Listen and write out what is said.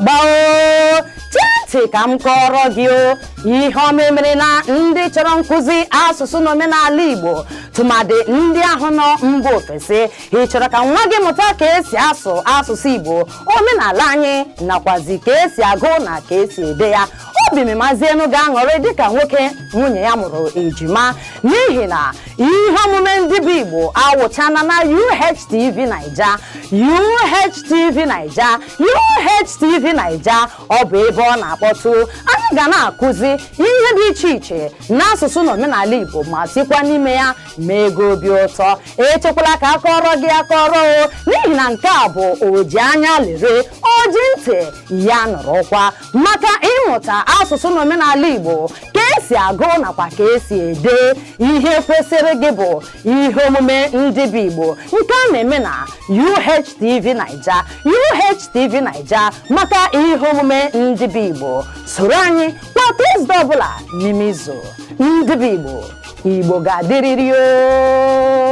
Agba o, chee ntị ka m kọọrọ gị o ihe ọma emere na ndị chọrọ nkụzi asụsụ na omenala Igbo, tụmadị ndị ahụ nọ mba ofesi. Ị chọrọ ka nwa gị mụta ka esi asụ asụsụ Igbo, omenala anyị, nakwazi ka esi agụ na ka esi ede ya? Obi memazienu ga-aṅụrị dịka nwoke nwunye ya mụrụ ejima, n'ihi na ihe omume Ndị Bụ Igbo awụchana na UHTV Naija. UHTV Naija, UHTV Naija, ọ bụ ebe ọ na-akpọtụ. Anyị ga na-akụzi ihe dị iche iche n'asụsụ na omenala Igbo, ma sikwa n'ime ya mee gị obi ụtọ. Echekwala ka akọrọ gị akọrọ o, n'ihi na nke a bụ oji anya lere, oji ntị ya nụrụkwa. Maka ịmụta asụsụ na omenala Igbo, ka esi agụ nakwa ka esi ede, ihe kwesịrị gị bụ ihe omume Ndị Bụ Igbo nke a na-eme na UHTV Naija. UHTV Naija, maka ihe omume Ndị Bụ Igbo, soro anyị kwa Tuzdee ọbụla n'ime izu. Ndị Bụ Igbo, Igbo ga-adịrịrị o.